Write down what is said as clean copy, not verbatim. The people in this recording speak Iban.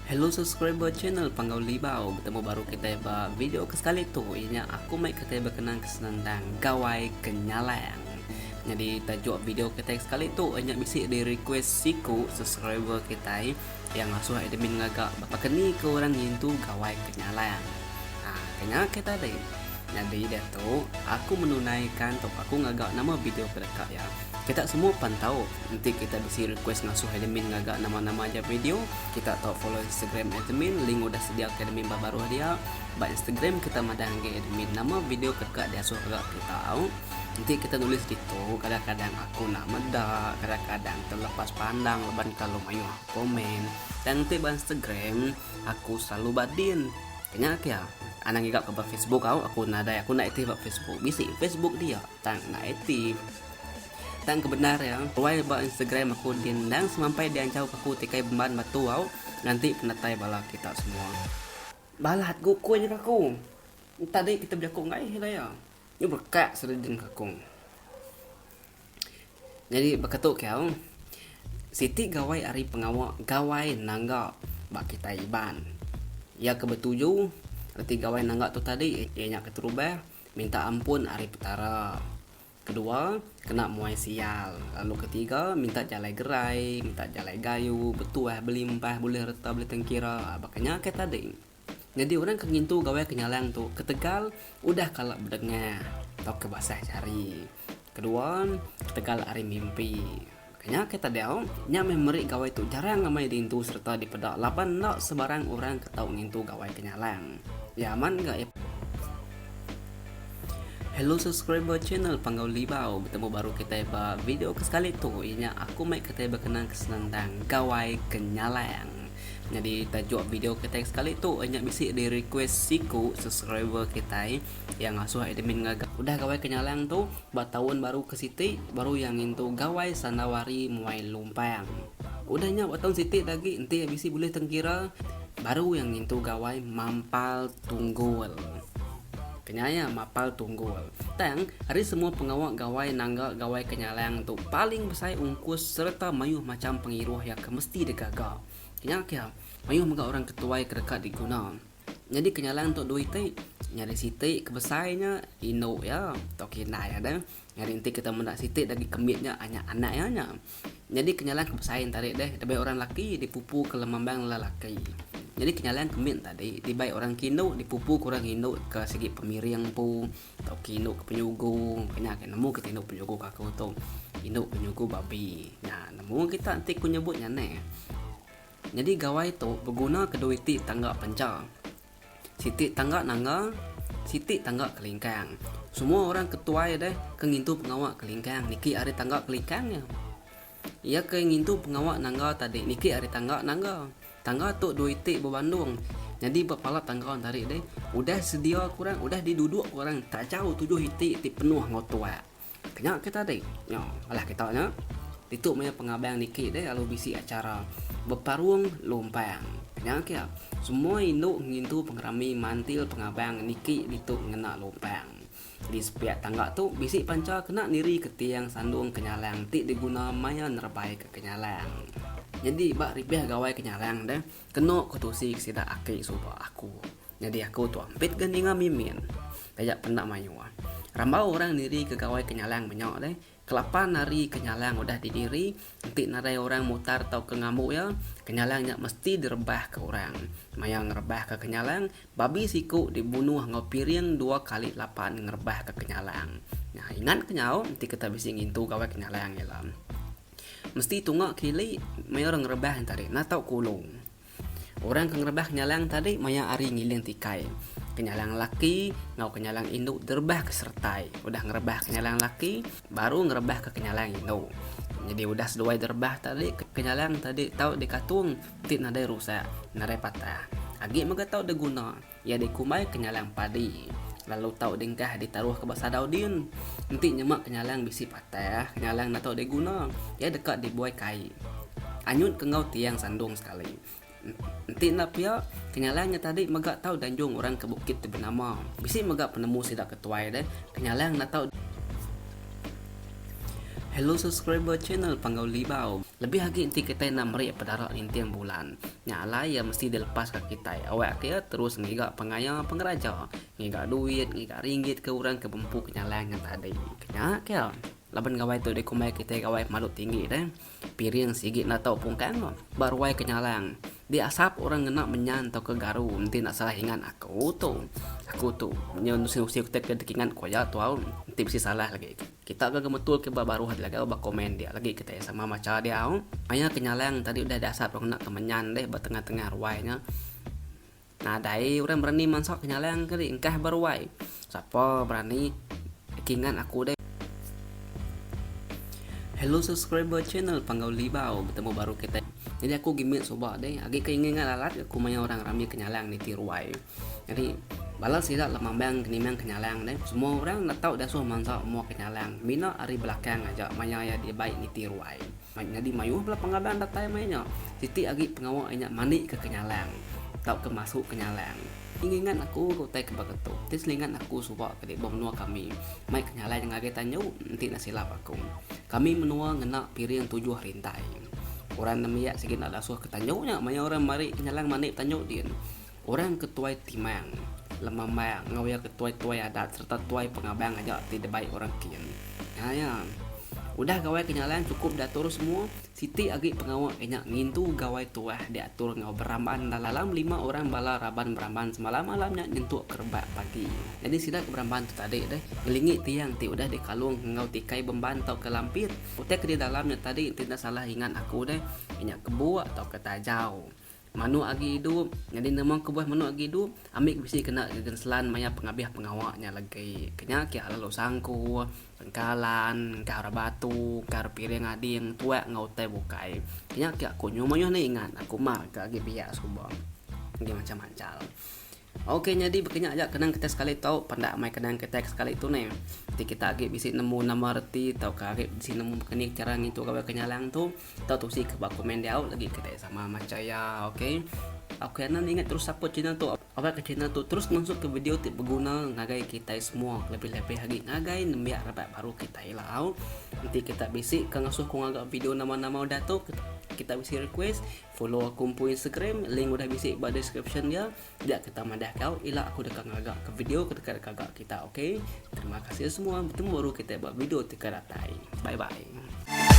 Hello subscriber channel Panggau Libau betemu baru kitai ba video ke sekali tu iya nya aku mai kitai bekenang ke senentang Gawai Kenyalang. Nyadi tajuk video kitai ke sekali tu iya nya bisi di request siku subscriber kitai iya ngasuh admin ngaga baka ni ke orang ngintu Gawai Kenyalang. Haa kenya ke tadi. Nyadi diatu aku menunaikan tauka aku ngaga nama video ke deka iya. Kita semua pan tau, enti kita bisi request ngasuh admin ngaga nama-nama aja video, kita tau follow Instagram admin, link udah sedia ke admin ba baruh dia. Ba Instagram kita madah ngagai admin nama video ke deka diasuh ga kita au. Enti kita nulis ditu, kadang-kadang aku enda meda, kadang-kadang terlepas pandang laban kelalu mayuh komen. Tang enti ba Instagram, aku selalu ba din. Kenya ke anang ngiga ke ba Facebook au, aku nadai aku enda aktif ba Facebook. Bisi Facebook dia. Tang enda aktif. Tang ke bendar iya, ruai ba Instagram aku din endang semampai dianchau ke aku tikai bemban batu au nganti penatai bala kita semua. Balat gukui nya aku. Tadi kita bejaku enggai ila iya. Nyu berekak seredin ke aku. Nyadi baka tu ke au. Siti gawai ari pengawa gawai nangga ba kitai Iban. Iya ke betuju reti gawai nangga tu tadi iya nya keterubah Minta ampun ari Petara. Kedua, kena muai sial. Lalu ketiga, minta jalai gerai, minta jalai gayu, betuah, belimpah, bulih reta, bulih tengkira. Baka nya ke tadi. Nyadi orang ke ngintu gawai kenyalang tu ketegal udah kala bedengah tauka basah jari. Kedua, ketegal ari mimpi. Baka nya ke tadi au, nya meh meri gawai tu jarang amai diintu sereta dipeda laban enda sebarang orang ke tau ngintu gawai kenyalang. Ya amat ga iya. Hello subscriber channel Panggau Libau betemu baru kitai ba video ke sekali tu iya nya aku mai kitai bekenang ke senentang Gawai Kenyalang. Nyadi tajuk video kitai ke sekali tu iya nya bisi di request siku subscriber kitai iya ngasuh admin ngaga udah Gawai Kenyalang tu ba taun baru ke siti baru iya ngintu Gawai Sandawari Muai Lumpang. Udah nya ba taun siti da agi enti iya bisi bulih tengkira baru iya ngintu Gawai Mampal Tunggul. Kenya iya mapal tunggul. Tang, ari semua pengawa gawai nangga gawai kenyalang tu paling besai ungkus sereta mayuh macham pengiruh iya ke mesti digaga. Kenya ke, mayuh mega orang ke tuai ke deka diguna. Nyadi kenyalang tu dua iti, nyadi siti ke besai nya indu iya tauka indai iya deh. Nyadi enti kita meda siti da agi ke mit nya anya anak iya nya. Nyadi kenyalang ke besai enti deh dibai orang laki dipupu ke lemambang lelaki. Nyadi kenyalang ke mit tadi dibai orang ke indu dipupu ke orang indu ke sigi pemiring empu tauka indu ke penyugu. Nya ke nemu kita indu penyugu ke aku tu. Indu penyugu babi. Nya nemu kita enti ku nyebut nya neh. Nyadi gawai tu beguna ke dua iti tangga pencha. Siti tangga nangga, siti tangga kelingkang. Semua orang ke tuai deh ke ngintu pengawa kelingkang niki ari tangga kelingkang nya. Iya ke ngintu pengawa nangga tadi niki ari tangga nangga. Tangga tu dua iti bebandung. Nyadi ba pala tangga tadi deh udah sedia ke orang udah diduduk ke orang tajau tujuh iti ti penuh enggau tuak. Kenya ke tadi. Nya alah kita nya. Ditu maya pengabang niki deh lalu bisi acara beparung lumpang. Kenya ke semua indu ngintu pengerami mantil pengabang niki ditu ngena lumpang. Di sepiak tangga tu bisi pancha kena niri ke tiang sandung kenyalang ti diguna maya nerebai ke kenyalang. Nyadi ba ripih gawai kenyalang deh kenu ke tusi ke sida aki suba aku. Nyadi aku tu ampit ga ninga mimin. Taja penda mayuh. Rambau orang niri ke gawai kenyalang menya deh, kelapan hari kenyalang udah didiri, enti nadai orang mutar tauka ngambu iya, kenyalang nya mesti direbah ke orang. Maya ngerebah ke kenyalang, babi siku dibunuh enggau piring dua kali lapan ngerebah ke kenyalang. Nya ingat ke nyau enti kita bisi ngintu gawai kenyalang ila. Mesti tunga ke ili maya orang ngerebah nya tadi enda tau kulung. Orang ke ngerebah kenyalang tadi maya ari ngiling tikai. Kenyalang laki enggau kenyalang indu direbah ke seretai. Udah ngerebah kenyalang laki, baru ngerebah ke kenyalang indu. Nyadi udah seduai direbah tadi, kenyalang tadi tau dikatung ti nadai rusak, nadai patah. Agi mega tau diguna, iya dikumbai kenyalang padi. Lalu tau dingkah ditaruh ke ba sadau din. Enti nyema kenyalang bisi patah, kenyalang enda tau diguna, iya deka dibuai kai. Anyut ke enggau tiang sandung sekali. Enti enda pia, kenyalang nya tadi mega tau danjung orang ke bukit ti benama. Bisi mega penemu sida ke tuai deh, kenyalang enda tau. Hello subscriber channel Panggau Libau. Lebih agi enti kitai enda meri pedara ninting bulan. Nya alai iya mesti dilepaska kitai awakka iya terus ngiga pengaya pengeraja, ngiga duit, ngiga ringgit ke orang ke bempu kenyalang nya tadi. Kenya ke laban gawai tu dikumbai kitai gawai pemadu tinggi deh. Piring sigi enda tau pungkang ba ruai kenyalang. Diasap orang ngena menyan tauka garu enti enda salah ingat aku tu. Aku tu nya nusi-nusi kitai ke dikingat ku aja tu au enti bisi salah lagi. Kita ga gemetul ke ba baruh agi laga ba komen dia lagi kitai sama macha dia au. Maya ke nyalang tadi udah diasap orang ngena ke menyan deh ba tengah-tengah ruai nya. Nadai orang berani mansa ke nyalang ke di engkah ba ruai. Sapa berani kingat aku deh. Hello subscriber channel Panggau Libau betemu baru kitai. Jadi aku gimit suba deh agi ke ingat lalat aku maya orang rami ke nyalang niti ruai. Nyadi bala sida lemambang ke nimang kenyalang deh. Semua orang enda tau diasuh mansa mua kenyalang mina ari belakang aja maya iya dibai niti ruai. Nyadi mayuh bala pengabang datai maya nya. Siti agi pengawa iya nya mandi ke kenyalang tauka masu kenyalang. Ngingat aku ke utai ke baka tu. Ti selingat aku suba ke ba menua kami mai kenyalang ngagai tanju enti enda silap aku. Kami menua ngena piring tujuh rintai. Orang nembiak sigi enda dasuh ke tanju nya maya orang meri kenyalang mandi tanju din. Orang ke tuai timang, lemambang enggau iya ke tuai-tuai adat sereta tuai pengabang aja ti dibai orang kin. Nya iya. Udah gawai kenyalang chukup diatur semua, siti agi pengawa iya nya ngintu gawai tuah diatur enggau beramban dalam lima orang bala raban beramban semalam-malam nya nyentuk ke rebak pagi. Nyadi sida ke beramban tu tadi deh ngelingi tiang ti udah dikalung enggau tikai bemban tauka lampit. Utai ke di dalam nya tadi enti enda salah ingat aku deh iya nya kebuk tauka tajau. Manuk agi idup, nyadi nama kebuah manuk agi idup, ambi ke bisi kena genselan maya pengabih pengawa nya legi. Ke nya kiak lalu sangku, sengkalan, engkah orang batu, engkah orang piring ading, tuak enggau utai bukai. Ke nya kiak ku nyau mayuh enda ingat aku mah ke agi biak suba. Agi macam mancal. Ok nyadi baka nya aja kenang kitai sekali tu pandak amai kenang kitai sekali tu neh. Ti kita agi bisi nemu nama reti tauka agi bisi nemu baka ni chara ngintu gawai kenyalang tu tau tusi ke ba komen diau lagi kitai sama macha iya ok. Ok anang ingat terus support channel tu awak ke channel tu terus mansut ke video ti beguna ngagai kitai semua lebih-lebih agi ngagai nembiak rebak baru kitai ila au. Enti kita bisi ke ngasuh ku ngaga video nama-nama udah tu kita bisi request Follow aku empu Instagram, link udah bisi ba description dia. Dia kita madah kau ila aku deka ngaga ke video ke deka gaga kita, ok? Terima kasih semua, betemu baru kita ba video ti ke datai. Bye bye.